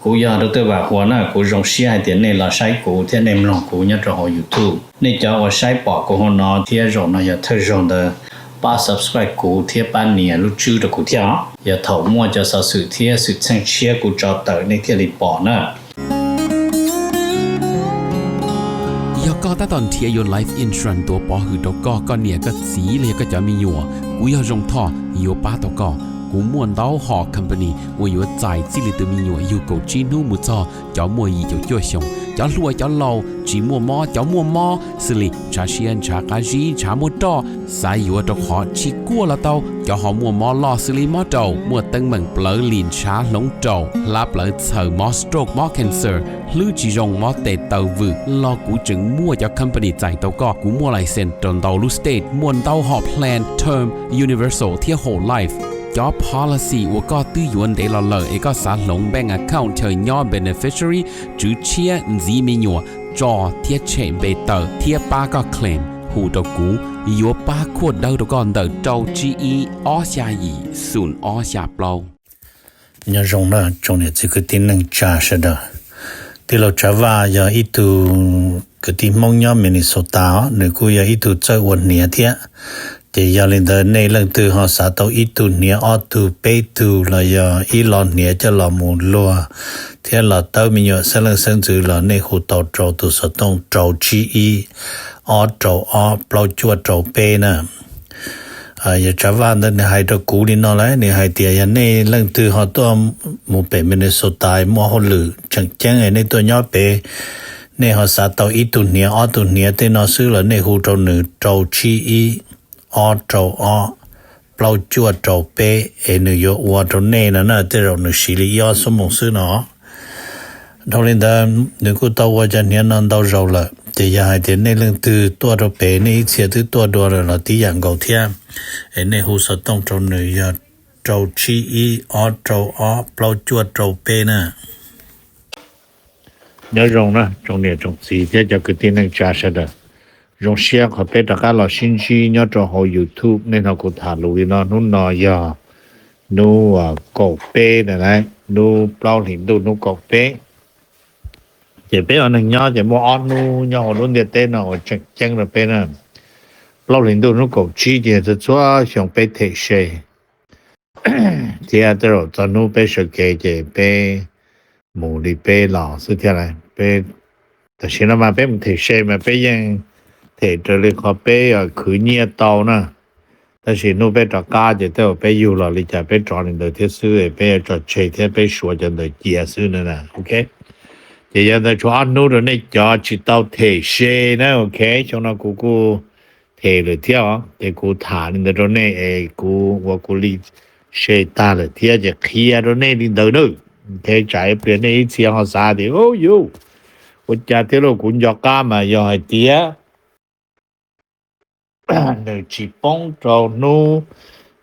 Kuv yog Dr. Vam Huas na, kuv zoo siab hais tias nej los saib kuv thiab nej mloog kuv nyob rau hauv YouTube. Nej cov uas saib pom kuv hauv no thiab zaum no yog thawj zaug ntawd, pab subscribe kuv thiab pab nias lub tswb rau kuv thiab os. Yog thaum muaj cov xov xwm thiab xwm txheej tshiab kuv tso tawm nej thiaj li pom na. Yog koj tab tom nrhiav yuav life insurance tuav pov hwm rau koj, koj niam koj txiv los yog koj cov me nyuam, kuv yog Zoo Thoj yuav pab tau koj. Kuv muaj ntau hom company uas yuav txais txij li tus me nyuam yug kaum tsib hnub mus txog cov muaj yim caum cuaj xyoos, cov hluas cov laus, tsis muaj mob cov muaj mob, xws li ntshav siab ntshav qab zib ntshav muaj roj, xav yuav rau qhov tsis kuaj los tau, cov ho muaj mob loj xws li mob raum, muaj teeb meem plawv lim ntshav hloov raum, hlab plawv txhaws, mob stroke mob cancer, hlwb tsis zoo mob tes taw vwm los kuv tseem muaj cov company txais tau koj. Kuv muaj license rau ntau lub state, muaj ntau hom plan term, universal thiab whole life. Cov policy uas koj twb yuav ntev los lawm es koj xav hloov bank account chaw nyob beneficiary, tswv tshiab, ntxiv me nyuam, tso thiab tshem npe tawm thiab pab koj claim, hu rau kuv, yuav pab khuaj dawb rau koj ntawm rau tsib ib ob xya yim xoom ob xya plaub. Nyob zoo na tsoom niam txiv kwv tij neej tsa sawv daws. Tij laug Tsav Vaj yog ib tug kwv tij Hmoob nyob Minnesota os, nws kuj yog ib tug txawj ua hniav thiab. Ces yog li ntawd nej leej twg ho xav tau ib tug hniav ob tug peb tug los yog ib lo hniav coj los mus luag thiab los tawb me nyuam xeeb leej xeeb ntxwv los nej hu tau rau tus xov tooj rau tsib ib ob rau ob plaub cuaj rau peb na. Yog Tsav Vaj ntawd nws hais rau kuv li no lawm, nws hais tias yog nej leej twg ho tuaj mus pem Minnesota muaj hauj lwm tseem ceeb nej tuaj nyob pem, nej ho xav tau ib tug hniav ob tug hniav tej no xwb los nej hu rau nws rau tsib ib ob rau ob plaub cuaj rau peb es nws yuav ua rau nej no na, tej zaum nws siv li ib ob xuab moos xwb no. Dhau li ntawd nws kuj tau ua cov hniav no ntau zaus lawm, ces yog hais tias nej leej twg tuaj rau pem nej ib txhia twb tuaj dua lawm los tib yam nkaus thiab, es nej hu xov tooj rau nws yog rau tsib ib ob rau ob plaub cuaj rau peb na. Nyob zoo na tsoom niam tsoom txiv thiab cov kwv tij neej tsa sawv daws. Zoo siab qhov peb rov qab los sib ntsib nyob rau hauv YouTube. Nej hnov kuv tham lus li no, hnub no yog hnub kaum peb na, hnub plaub hlis ntuj hnub kaum peb. Ces peb ua neeg nyob ces muaj ob hnub nyob hauv lub ntiaj teb no uas tseem ceeb rau peb na. Plaub hlis ntuj hnub kaum tsib ces txhua txhua xyoo peb them se thiab tej zaum txog hnub peb sawv kev ces peb mus li peb los xwb thiab lauj. Peb, tam sim no mas peb mus them se mas peb yeej them raws li qhov peb khwv nyiaj tau na. Tab sis hnub peb rov qab ces tej zaum peb yug los li cas peb rov li ntawd thiab xwb, peb yuav tso tseg thiab peb suav cov ntawd cia xwb na. Ok, ces yog ntawd tshuav ob hnub rau nej cov tsis tau them se na. Ok, xyoo no kuv kuj them lawm thiab os, ces kuv tham li ntawd rau nej es kuv ua kuv li se tag lawm thiab ces qhia rau nej li ntawd na. Ok, tsam ib pliag nej ib txhia ho xav tias, o yus, ua cas thiab lauj, kuv nco qab mas yog hais tias nws tsis poob rau hnub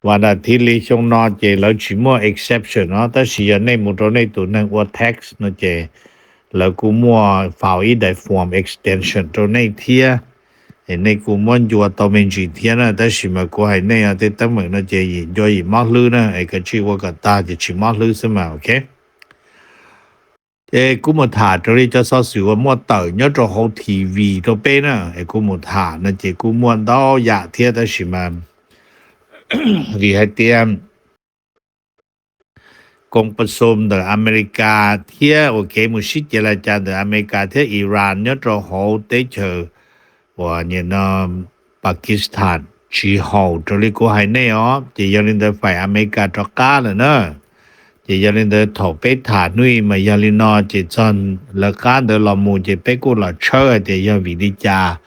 vas nas thiv li xyoo no ces lawv tsis muaj exception no, tab sis yog nej mus rau nej tus neeg ua tax no ces lawv kuj muaj faus ib daim form extension rau nej thiab, es nej kuj muab ncua tau me ntsis thiab na. Tab sis mas kuv hais nej tej teeb meem no ces yim ncua yim mob hlwb na, es kav tsij ua kom tag ces tsis mob hlwb xwb mas. Ok, es kuv mus tham raws li cov xov xwm uas muaj tawm nyob rau hauv T V rau peb na, es kuv mus tham no ces kuj muaj ntau yam thiab, tab sis mas vim hais tias koom pa xom ntawm Amelikas thiab ua kev mus sib ce la cas ntawm Amelikas thiab Iran nyob rau hauv teb chaws uas nim no Pakistan tsis haum raws li kuv hais nej os, ces yog li ntawd faim Amelikas rov qab lawm na. Ces yog li ntawd thaum peb tham hnub i mas yog li no, ces txog lawv qab ntawd los mus ces peb kuj los tshawb hais tias yog vim li cas,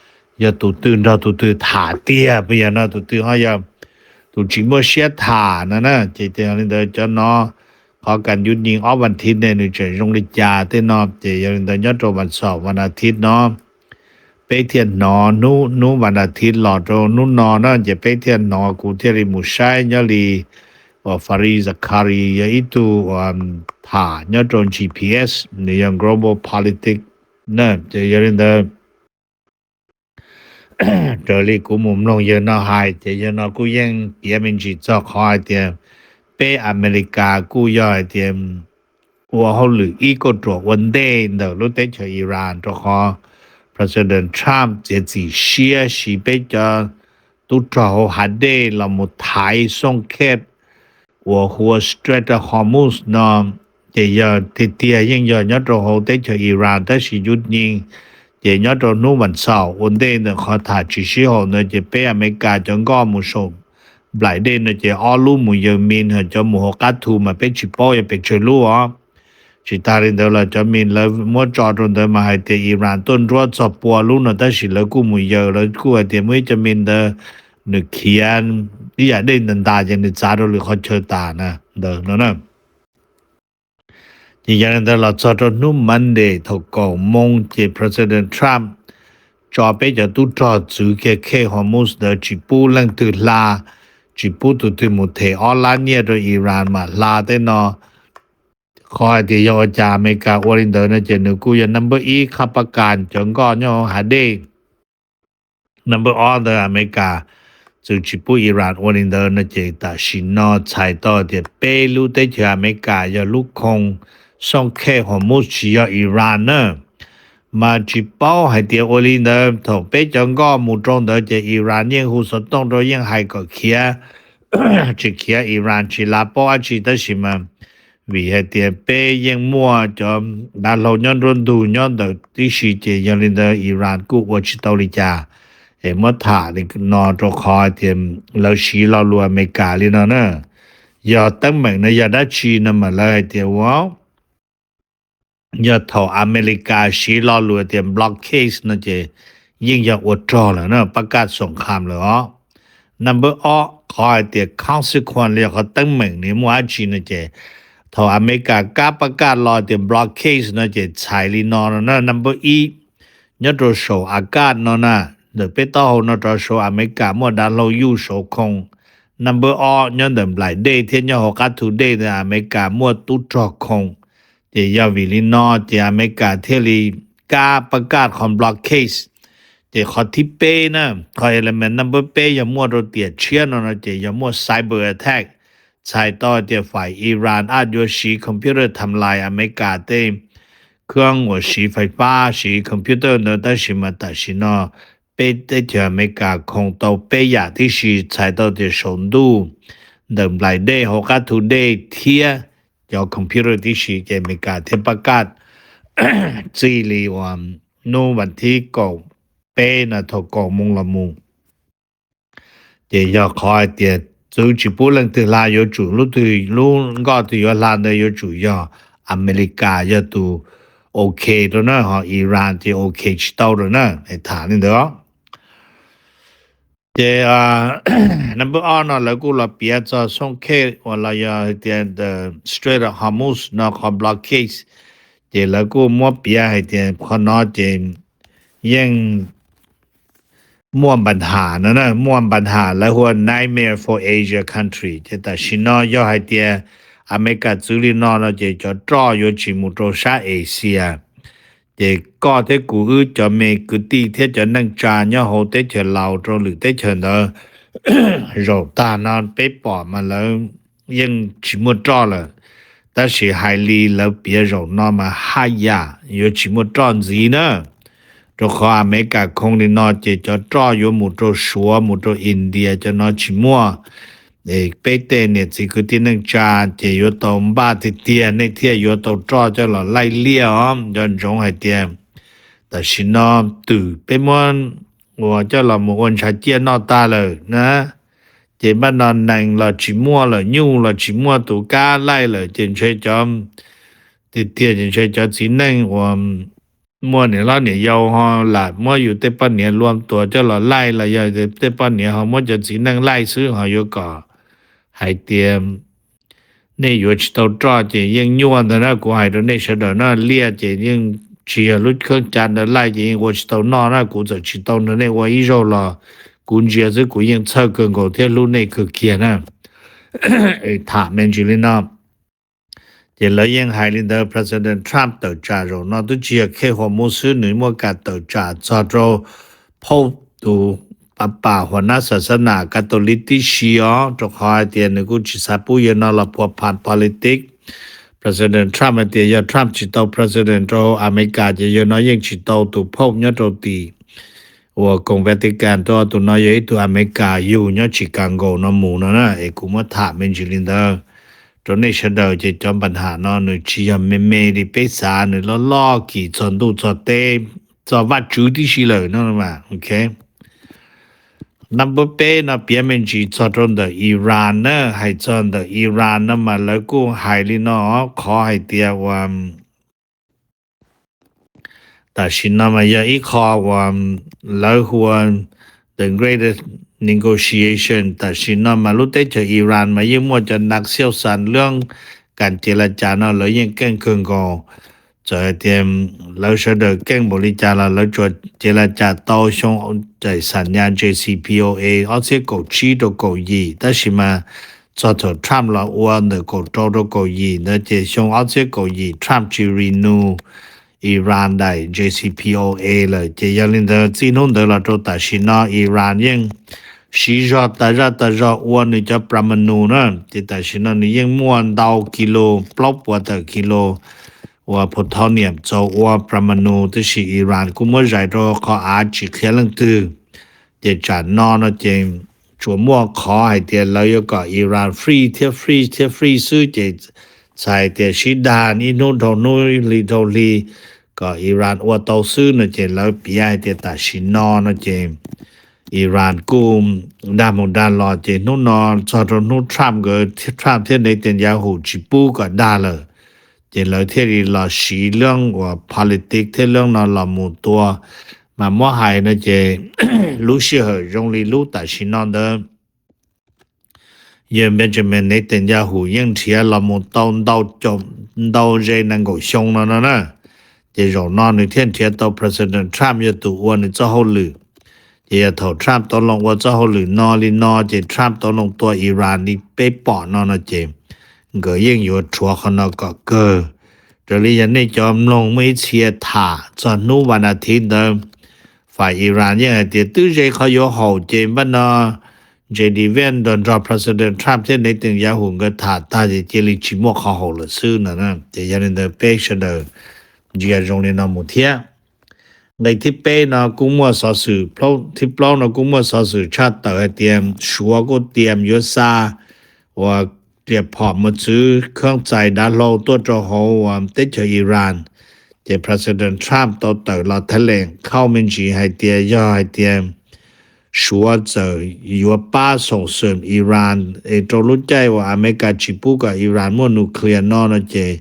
yog tus twg nrog tus twg tham tiag, puas yog no tus twg ho yog tus tsis muaj siab tham no na. Ces yog li ntawd cov no, qhov kas ncuv nyees ob vas thiv ne nws tseem zoo li cas tej no, ces yog li ntawd nyob rau vas xaum vas nas thiv no peb thiaj hnov, hnub vas nas thiv los rau hnub no na, ces peb thiaj hnov, kuv thiaj li mus saib nyob li uas Fareed Zakaria yog ib tug tham nyob rau G P S, nws yog Global Politics na. Ces yog li ntawd raws li kuv mus mloog yawg no hais ces yawg no kuj yeej piav me ntsis txog qhov hais tias peb Amelikas kuj yog hais tias ua hauj lwm ib kauj ruam ua ntej ntawm lub teb chaws Iran, rau qhov President Trump txiav txim siab siv peb cov tub rog hauv hav dej los mus thaiv xooj khet uas hu ua Strait of Hormuz no, ces yog tiag tiag yeej yog nyob rau hauv teb chaws Iran, tab sis yuj nyeej ces nyob rau hnub vas xaum ua ntej ntawm qhov tham tsis sib haum ntawd ces peb Amelikas cov nkoj mus saum nplaim dej no ces ob lub mus yaws mis, ho cov mus hauv qab thu mas peb tsis paub yog pes tsawg lub os. Tsis tas li ntawd los cov mis lawv muab tso rau ntawd mas hais tias Iran tuaj nruab txog pua lub no, tab sis lawv kuj mus yaws, lawv kuj hais tias muaj ib co mis ntawd nws khiav ib yam dej ntas ntas ces nws txav rau lwm qhov chaw tas na ntawd no na. Ces yog li ntawd los txog rau hnub Monday thaum kaum moo ces President Trump tso peb cov tub rog txwv kiag khej Hormuz ntawd tsis pub leej twg hla, tsis pub tus twg mus them ob lab nyiaj rau Iran mam hla tej no. Qhov hais tias yog ua cas Amelikas ua li ntawd no ces nws kuj yog number ib qhab pab kas cov nkoj nyob hauv hav dej. Number ob ntawd Amelikas txwv tsis pub Iran ua li ntawd no ces tam sim no txhais tau tias peb lub teb chaws Amelikas yog lub khoo xooj khej Hormuz tsis yog Iran na. Mas tsis paub hais tias ua li ntawd thaum peb cov nkoj mus rau ntawd ces Iran yeej hu xov tooj rau yeej hais kom khiav, tsis khiav Iran tsis lav paub dab tsi, tab sis mas vim hais tias peb yeej muaj cov dav hlau nyob nruab ntug nyob ntawd tib si ces yog li ntawd Iran kuj ua tsis tau li cas. Es muab tham li no rau qhov hais tias lawv siv lo lus Amelikas li no na. Yog teeb meem no yog dab tsi no mas lawv hais tias ua yog thaum Amelikas siv lo lus tias blockade no ces yeej yog ua rog lawm na, pab kaj xoom kham lawm os. Number ob, qhov hais tias consequence los yog qhov teeb meem nws muaj dab tsi no ces thaum Amelikas kab pab kaj los tias blockade no ces txhais li no no na. Number ib, nyob rau saum Akaj no na, ntawm peb taub hau no rov saud Amelikas muaj dav hlau yuj saud khoo. Number ob, nyob ntawm nplaim dej thiab nyob hauv qab thu dej ntawd Amelikas muaj tub rog khoo. Ces yog vim li no ces Amelikas thiaj li kab pab kaj qhov blockade. Ces qhov thib peb na, qhov element number peb yog muaj rau tiam tshiab no no ces yog muaj cyber attack. Txhais tau tias faim Iran ab yuav siv computer tham lais Amelikas tej khab uas siv fais fab siv computer ntawd, tab sis mas tam sim no peb teb chaws Amelikas khoo tau peb yam tib si, txhais tau tias saum ntuj, ntawm nplaim dej, hauv qab thu dej thiab cov computer tib si ces Amelikas thiaj pab kaj txij li uas hnub vas thib kaum peb no thaum kaum moo los mus. Ces yog qhov hais tias txwv tsis pub leej twg hla, yuav tsum lub twg lub nkoj twg yuav hla ntawd yuav tsum yog Amelikas yog tus ok rau na, ho Iran ces ok tsis tau rau na, tham li ntawd. Ces number ob no lawv kuj los piav txog xooj khej uas los yog hais tias the Strait of Hormuz no qhov blockade, ces lawv kuj muab piav hais tias qhov no ces yeej muaj npa nham no na, muaj npa nham lawv hu ua nightmare for Asia country. Ces tam sim no yog hais tias Amelikas txwv li no no ces cov roj yuav tsis mus rau sab Asia. Ces koj thiab kuv wb cov me kwv tij thiab cov neej tsa nyob hauv teb chaws Laus rau lwm teb chaws ntawd zaum tag no peb pom mas lawv yeej tsis muaj roj lawm. Tab sis hais li lawv piav zaum no mas haj yam yuav tsis muaj roj ntxiv na, rau qhov Amelikas khoo li no ces cov roj yuav mus rau Suav mus rau India cov no tsis muaj. Peb tej niam txiv kwv tij neej tsa ces yuav tau npaj tiag tiag nej thiaj yuav tau roj coj los laij liaj os. Nco ntsoov hais tias tam sim no twm peb muab uas coj los mus ua ntshav ciaj noj tag lawm na, ces npaj no nees los tsis muaj lawm, nyuj los tsis muaj tus kab laij lawm, ces ntshe cov tiag tiag ces ntshe cov txiv neej uas muaj niam hlob niam yau ho lam muab yus tej poj niam luag tuag coj los laij los yog tej poj niam ho muab cov txiv neej laij xwb ho yuav kom hais tias nej yuav tsis tau roj ces yeej nyuaj ntag na. Kuv hais rau nej sawv daws na, liaj ces yeej tsis yog lub kheeb ca ntawd laij ces yeej ua tsis tau noj na. Kuv txawm tsis tau nrog nej ua ib zaug los kuv ntsia xwb kuv yeej txhawj kawg nkaus thiab hlub nej kawg kiag na. Tham me ntsis li no. Ces lawv yeej hais li ntawd, President Trump tawm tsam zaum no twb tsis yog khej Hormuz xwb, nws muaj kam tawm tsam txog rau Pope tus Pab Pam Huas Nab Xas Xas Nas Kav Tos Liv tib si os, rau qhov hais tias nws kuj tsis xav pub yawg no los phua phas politics, President Trump hais tias yog Trump tsis tau president rau Amelikas ces yog no yeej tsis tau tus Pope nyob rau tim uas koom Vatican rau tus no yog ib tug Amelikas yug nyob Chicago no mus no na. Es kuv muab tham me ntsis li ntawd rau nej sawv daws ces cov npa ham no nws tsis yog me me li peb xav, nws loj loj kis txog ntuj txog teb, txog Vajtswv tib si lawm no. Ok, nab npawb peb no piav me ntsis txog rau ntawm Iran na. Hais txog ntawm Iran no mas lawv kuj hais li no, qhov hais tias uas tam sim no mas yog ib qho uas lawv hu ua the greatest negotiation. Tam sim no mas lub teb chaws Iran mas yeej muaj cov nab xiauj xas lwb kas ces la cas no lawv yeej keej kawg nkaus. Txawm hais tias lawv sawv daws keej npaum li cas los lawv tsuas ces la cas tau xyoo daim xam nyas J C P O A ob txhiab kaum tsib rau kaum yim, tab sis mas txog thaum Trump los ua ntawm kaum rau rau kaum yim ntawd ces xyoo ob txhiab kaum yim Trump tsis renew Iran daim J C P O A lawm. Ces yog li ntawd txij hnub ntawd los rau tam sim no Iran yeej siv zog tas zaj tas zog ua nws cov pramanu na. Ces tam sim no nws yeej muaj ntau kis lus, plaub puas tawm kis lus uas plutonium txaus ua pramanu, tab sis Iran kuj muab zais rau qhov av tsis qhia leej twg. Ces tsam no no ces tsuas muaj qhov hais tias lawv yuav kom Iran free thiab free thiab free xwb, ces txhais tias sib dag ib hnub dhau hnub, ib hli dhau hli kom Iran ua tau xwb no. Ces lawv piav hais tias tam sim no no ces Iran kuj dag mus dag los, ces hnub no txog rau hnub Trump nkawd, Trump thiab Netanyahu tsis pub kom dag lawm, ces lawv thiaj li los siv lub uas politics thiab lub no los mus tua. Mas muab hais no ces lub sij hawm zoo li lub tam sim no ntawd yog Benjamin Netanyahu yeej nrhiav los mus tau ntau ze nees nkaum xyoo no no na. Ces zaum no nws thiaj nrhiav tau President Trump yog tus ua nws txoj hauj lwm. Ces yog thaum Trump tau loo ua txoj hauj lwm no li no, ces Trump tau loo tua Iran li peb pom no no ces nkawd yeej yuav rhuav qhov no kom kawg. Raws li yog nej cov mloog muaj ib txhia tham txog hnub vas as thiv ntawd, fais Iran yeej hais tias twb ze qhov yuav haum, ces npaj no J D Vance nrog nrog President Trump thiab Netanyahu nkawd tham tag ces cia li tsis muaj qhov haum lawm xwb no. Ces yog li ntawd peb sawv daws ntsia zoo li no mus thiab. Nqe thib peb no kuj muaj xov xwm, thib plaub no kuj muaj xov xwm tshaj tawm hais tias Suav kuj tias yuav xa uas riam phom mus txwv khaub txais dav hlau tuaj rau hauv uas teb chaws Iran. Ces President Trump tau tawm los thab lees khauj me ntsis hais tias yog hais tias Suav txawm yuav pab xoom xwm Iran es rau lub caij uas Amelikas tsis pub kom Iran muaj nuclear no no ces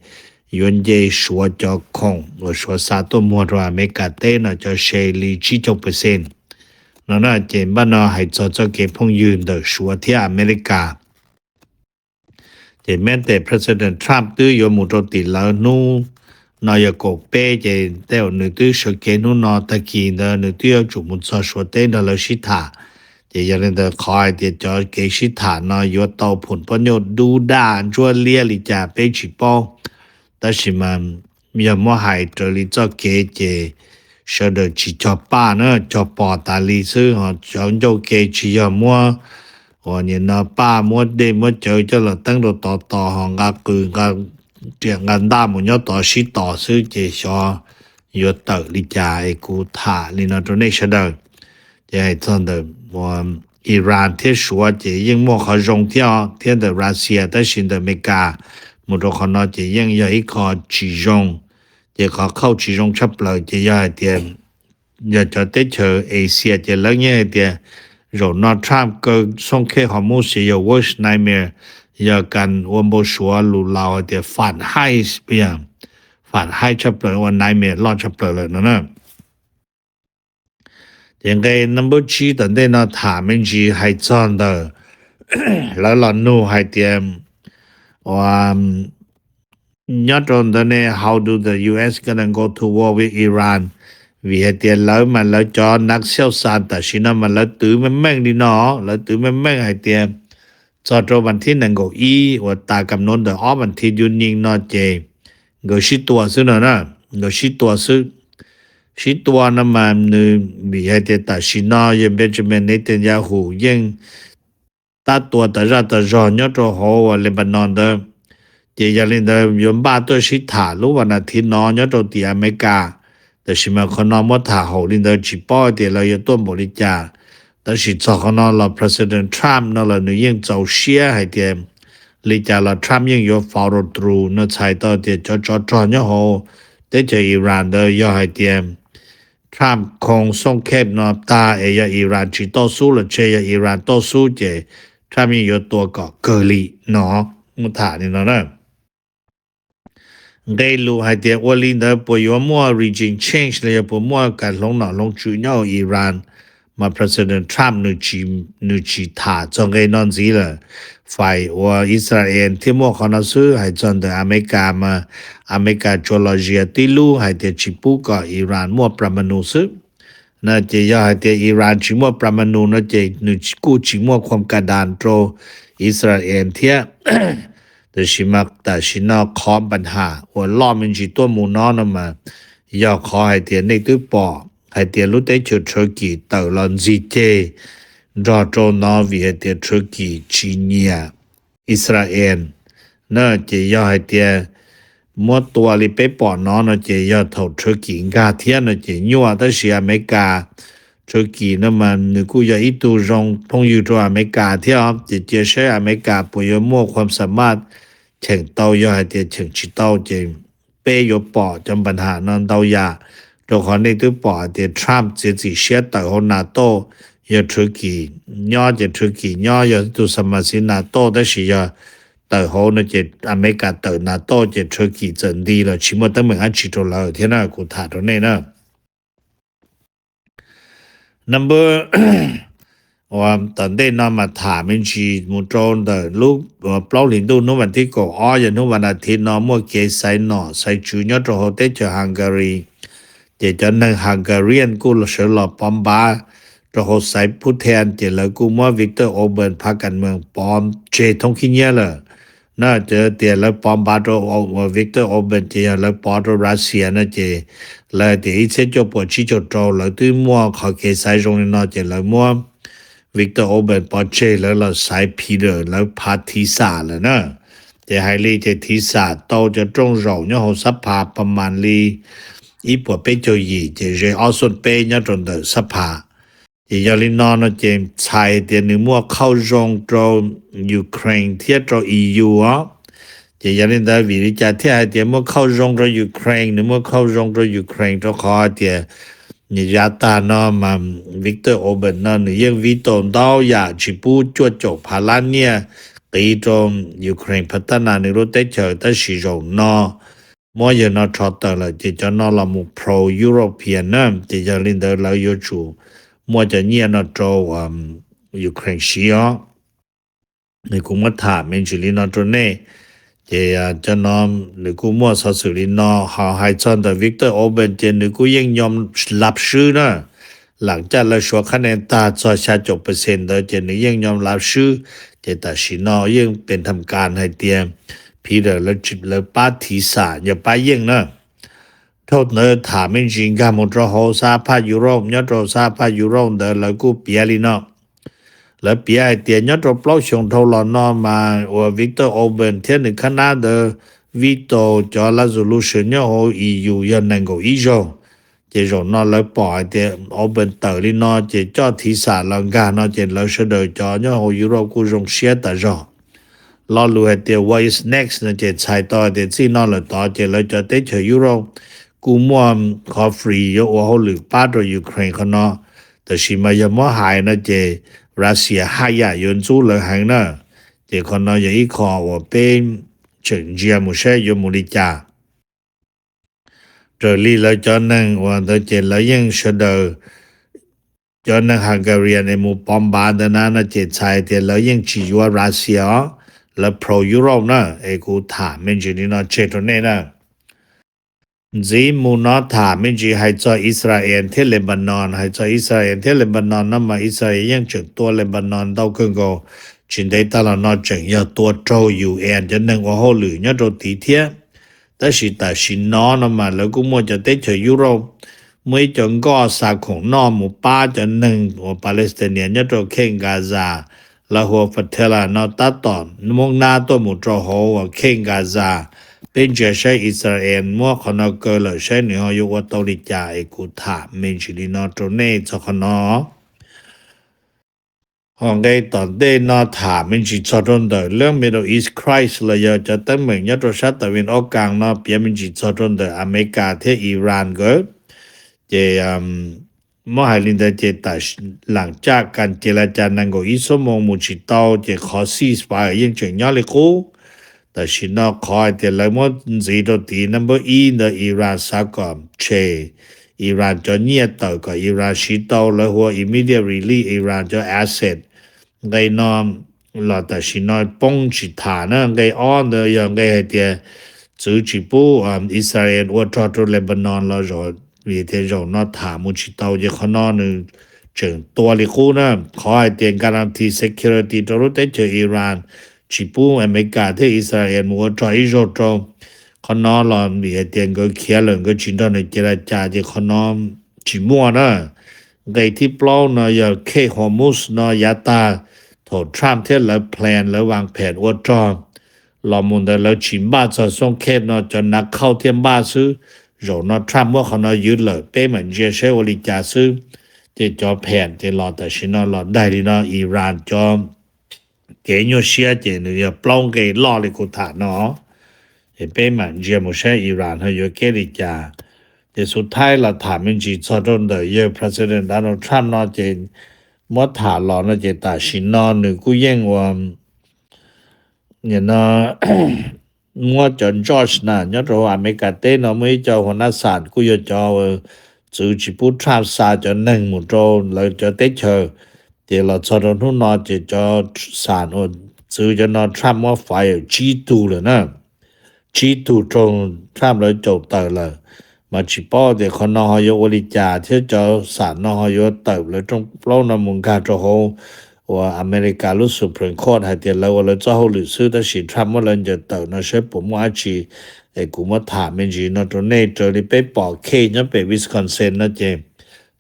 yuav nce Suav cov khoom uas Suav xa tuaj muag rau Amelikas teb no cov se li tsib caug percent no na. Ces npaj no hais txog txoj kev phooj ywg ntawm Suav thiab Amelikas. Ces meb tes President Trump twb yuav mus rau tim lawv hnub no yog kaum peb, ces tej zaum nws twb sawv kev hnub no tag kis ntawd nws twb yuav tsum mus txog Suav teb nrog lawv sib tham. Ces yog li ntawd qhov hais tias cov kev sib tham no yuav tau phum pob nyuj dub daj ntsuab liab li cas peb tsis paub, tab sis mas yog muab hais raws li txoj kev ces sawv daws tsis cog paj na, cog pos tas li xwb. Ho cov ncauj ke tsis yog muab uas nim no paj muab dej muab cawv coj los teeb rau tod tos ho nqa qws nqa riam nqa ntaj mus nyob tod sib tos xwb ces xyov yuav tawm li cas es kuv tham li no rau nej sawv daws. Ces hais txog ntawm uas Iran thiab Suav ces yeej muaj qhov zoo thiab, thiab ntawm Russia, tab sis ntawm Amelikas mus rau qhov no ces yeej yog ib qho tsis zoo. Ces qhov khauj tsis zoo tshaj plaws ces yog hais tias yog cov teb chaws Asia ces lawv yeej hais tias zaum no Trump kaw xoob khej Hormuz ces yog worst nightmare, yog kas ua npau suav lus laus hais tias fam haij, fam haij tshaj plaws, ua nightmare loj tshaj plaws lawm no na. Ces nqe number tsib tom ntej no tham me ntsis hais txog ntawm lawv los nug hais tias uas nyob rau ntawd ne, how do the U S gonna go to war with Iran? Vim hais tias lawv mas lawv cov nab xiauj xas tam sim no mas lawv twv meej meej li no, lawv twv meej meej hais tias txog rau vas thib nees nkaum ib uas tas kam no ntawm ob vas thib June no ces nkawd sib tua xwb no na, nkawd sib tua xwb. Sib tua no mas nws vim hais tias tam sim no yog Benjamin Netanyahu yeej tab tua tas zaj tas zog nyob rau hauv uas Lebanon ntawd, Ces yog li ntawd yuav npaj tuaj sib tham lub vas nas thiv no nyob rau tim Amelikas. Tab sis mas qhov no muab tham haum li ntawd tsis paub tias lawv yuav tuaj npaum li cas. Tab sis txog qhov no los President Trump no los nws yeej txaus siab hais tias li cas los Trump yeej yuav follow through no, txhais tau tias cov tsov rog nyob hauv teb chaws Iran ntawd yog hais tias Trump khoo xooj khej no tag es yog Iran tsis toj xub los tseg, yog Iran toj xub ces Trump yeej yuav tua kom kawg li no. Muab tham li no na. Nqe lus hais tias ua li ntawd puas yuav muaj regime change los yog puas muaj kev hloov nom hloov tswv nyob hauv Iran, mas President Trump nws tsis tham txog nqe no ntxiv lawm. Fais ua Israel thiaj muaj qhov no xwb. Hais txog ntawm Amelikas mas Amelikas tsuas los zias tib lub hais tias tsis pub kom Iran muaj pramanu xwb. No ces yog hais tias Iran tsis muaj pramanu no ces nws kuj tsis muaj khuam ka das rau Israel thiab. Tab sis mas tam sim no qhov npa nham uas loj me ntsis tuaj mus no no mas yog qhov hais tias nej twb pom hais tias lub teb chaws Turkey tawm los ntxig ceg nrog rau no vim hais tias Turkey tsis nyiam Israel na. Ces yog hais tias muab tua li peb pom no no ces yog thaum Turkey nkag thiab no ces nyuaj. Tab sis Amelikas, Turkey no mas nws kuj yog ib tug zoo phooj ywg rau Amelikas thiab os. Ces cia saib Amelikas puas yuav muaj khuam xa maj cheem tau. Yog hais tias cheem tsis tau ces peb yuav pom cov npa nham no ntau yam, rau qhov nej twb pom hais tias Trump txiav txim siab tawm hauv NATO. Yog Turkey nyob ces Turkey nyob yog ib tug xa mas xiv NATO, tab sis yog tawm hauv no ces Amelikas tawm NATO ces Turkey txawm nti los tsis muaj teeb meem dab tsi rau lawv thiab na. Kuv tham rau nej na. Number, uas tom ntej no mas tham me ntsis mus rau ntawm lub plaub hlis ntuj hnub vas thib kaum ob yog hnub vas nas thiv no muaj kev xaiv nom xaiv tswv nyob rau hauv teb chaws Hungary. Ces cov neeg Hungarian kuj sawv los pov npav rau hauv xaiv pub then, ces lawv kuj muab Viktor Orban phav kas mees pov tseg thoob khib nyiab lawm. Na, tias lawv pov npav rau Viktor Orban ces yog lawv pov rau Russia no ces lawv tias ib txhiab cuaj puas tsib caug rau lawv twb muaj qhov kev xaiv zoo li no ces lawv muab Viktor Orban pov tseg, lawv los xaiv Peter, lawv phav Thisa lawm na. Ces hais li ces Thisa tau cov rooj zaum nyob hauv xab pha pas mas li ib puas peb caug yim ces ze ob xuj peb nyob rau ntawm xab pha. Ces yog li no no ces txhais tias nws muaj qhauj zoo rau Ukraine thiab rau E U os. Ces yog li ntawd vim li cas thiaj hais tias muaj qhauj zoo rau Ukraine? Nws muaj qhauj zoo rau Ukraine rau qhov hais tias nws yav tag no mas Viktor Orban no nws yeej veto ntau yam tsis pub cuaj caum phav lab nyiaj qiv rau Ukraine phav tab nas nws lub teb chaws, tab sis zaum no muab yawg no rho tawm lawm ces cov no los mus pro-European na. Ces yog li ntawd lawv yuav tsum muaj cov nyiaj no rau Ukraine siv os. Nws kuj muab tham me ntsis li no rau nej. Ces cov no nws kuj muaj xov xwm li no. Ho hais txog ntawm Viktor Orban ces nws kuj yeej nyom lav swb na. Lam caj lawv suav qhab nees tag txog xya caum percent ntawd ces nws yeej nyom lav swb. Ces tam sim no yeej pes tham kas hais tias Peter lawv pab Thisa yog pab yeej na. Dhau ntawd tham me ntsis nkag mus rau hauv xab phaj Europe, nyob rau xab phaj Europe ntawd lawv kuj piav li no. Lawv piav hais tias nyob rau plaub xyoo dhau los no mas uas Viktor Orban thiab nws khab nab ntawd veto cov resolution nyob hauv E U yog nees nkaum ib zaug. Ces zaum no lawv pom hais tias Orban tawm li no ces coj Thisa los nkag no ces lawv sawv daws cov nyob hauv Europe kuj zoo siab tas zog. Lo lus hais tias what is next no ces txhais tau hais tias txij no lawm tod ces lawv cov teb chaws Europe kuj muaj qhov free yuav ua hauj lwm pab rau Ukraine qhov no. Tab sis mas yog muab hais no ces Russia haj yam yuav ntxub lawv heev na. Ces qhov no yog ib qho uas peb tseem ntsia mus saib yuav mus li cas. Raws li lawv cov neeg uas ntawd ces lawv yeej sawv daws, cov neeg Hungarian es mus pov npav ntawd na no ces txhais tias lawv yeej tsis yuav Russia os, lawv pro-Europe na. Es kuv tham me ntsis li no tseg rau nej na. Ntxiv mus no tham me ntsis hais txog Israel thiab Lebanon. Hais txog Israel thiab Lebanon no mas Israel yeej tseem tua Lebanon ntau kawg nkaus. Tsis ntev tag los no tseem yog tua raug U N cov neeg ua hauj lwm nyob rau tid thiab. Tab sis tam sim no no mas lawv kuj muaj cov teb chaws Europe, muaj ib co nkoj xa khoom noj mus pab cov neeg uas Palestinian nyob rau khej Gaza, lawv hu ua Fatah no tab tom muab nab tuaj mus rau hauv uas khej Gaza. Peb ntsia saib Israel muab qhov no kaw lawm saib nws ho yuav ua tau li cas es kuv tham me ntsis li no rau nej txog qhov no. Ho nqe tom ntej no tham me ntsis txog rau ntawm lub Middle East crisis los yog cov teeb meem nyob rau sab tawm vin ob kas no piav me ntsis txog rau ntawm Amelikas thiab Iran nkawd. Ces muab hais li ntawd ces tam lam caj kas ces la cas nees nkaum ib xuab moos mus tsis tau ces qhov ceasefire yeej tseem nyob li qub. Tam sim no qhov hais tias lawv muab ntxiv rau tid number ib ntawd Iran xav kom tshem Iran cov nyiaj tawm kom Iran siv tau, lawv hu ua immediate release Iran cov asset. Nqe no los tam sim no poob tsis tham na. Nqe ob ntawd yog nqe hais tias txwv tsis pub Israel ua rog rau Lebanon los vim tias zaum no tham mus tsis tau ces qhov no nws tseem tua li qub na. Qhov hais tias guarantee security rau lub teb chaws Iran tsis pub Amelikas thiab Israel mus ua rog ib zaug rau. Qhov no los vim hais tias nkawd khiav lawm nkawd tsis nrog nws ces la cas ces qhov no tsis muaj na. Nqe thib plaub no yog khej Hormuz no yav tag thaum Trump thiab lawv plan lawv vas phem ua rog los mus ntawd lawv tsis npaj txog xoob khej no cov nav khauj thiab npaj xwb. Zaum no Trump muab qhov no ywj lawm peb mam ntsia saib ua li cas xwb. Ces cov phem ces los tam sim no los daig li no Iran cov kev nyuaj siab ces nws yog plaub nqe loj li kuv tham no. Ces peb mam ntsia mus saib Iran ho yuav kev li cas. Ces xub thawj los tham me ntsis txog rau ntawm yawg President Donald Trump no ces muab tham los no ces tam sim no nws kuj yeej ua no muab cov judge na nyob rau Amelikas teb no muaj ib co hu ua Nassar kuj yog cov txwv tsis pub Trump xa cov neeg mus rau lawv cov teb chaws. Ces los txog rau hnub no ces cov Nassar uas txwv cov no Trump muab fire tsib tug lawm na. Tsib tug raug Trump lawv caum tawm lawm. Mas tsis paub tias qhov no ho yuav ua li cas thiab cov Nassar no ho yuav tawm lawv rooj plaub no mus nkag rau hauv uas Amelikas lub Supreme Court hais tias lawv ua lawv txoj hauj lwm xwb tab sis Trump muab lawv ncaws tawm no saib puas muaj dab tsi. Es kuv muab tham me ntsis no rau nej, raws li peb pom case nyob pem Wisconsin no ces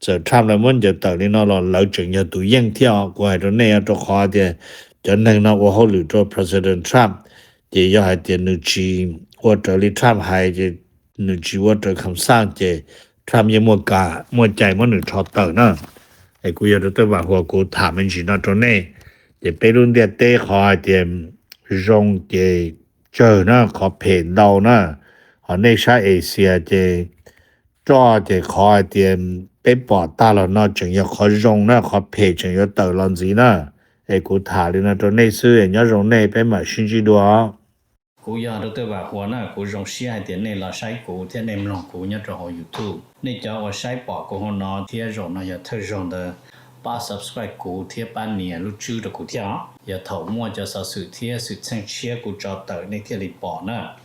txawm Trump lawv muab ncaws tawm li no los lawv tseem yog tus yeej thiab os. Kuv hais rau nej rau qhov tias cov neeg no ua hauj lwm rau President Trump, ces yog hais tias nws tsis ua raws li Trump hais ces nws tsis ua raws kham xaj ces Trump yeej muaj ka muaj cai muab nws rho tawm na. Es kuv yog Doctor Vam Huas kuv tham me ntsis no rau nej. Ces peb lub ntiaj teb qhov hais tias zoo ces tsawg na, qhov phem ntau na. Ho nej sab Asia ces roj ces qhov hais tias peb pom tag los no tseem yog qhov zoo na, qhov phem tseem yuav tawm los ntxiv na. Es kuv tham li no rau nej xwb es nyob zoo nej, peb mam sib ntsib dua. Kuv yog Doctor Vam Huas na, kuv zoo siab hais tias nej los saib kuv thiab nej mloog kuv nyob rau hauv YouTube. Nej cov uas saib pom kuv hauv no thiab zaum no yog thawj zaug ntawd, pab subscribe kuv thiab pab nias lub tswb rau kuv thiab os. Yog thaum muaj cov xov xwm thiab xwm txheej tshiab kuv tso tawm nej thiaj li pom na.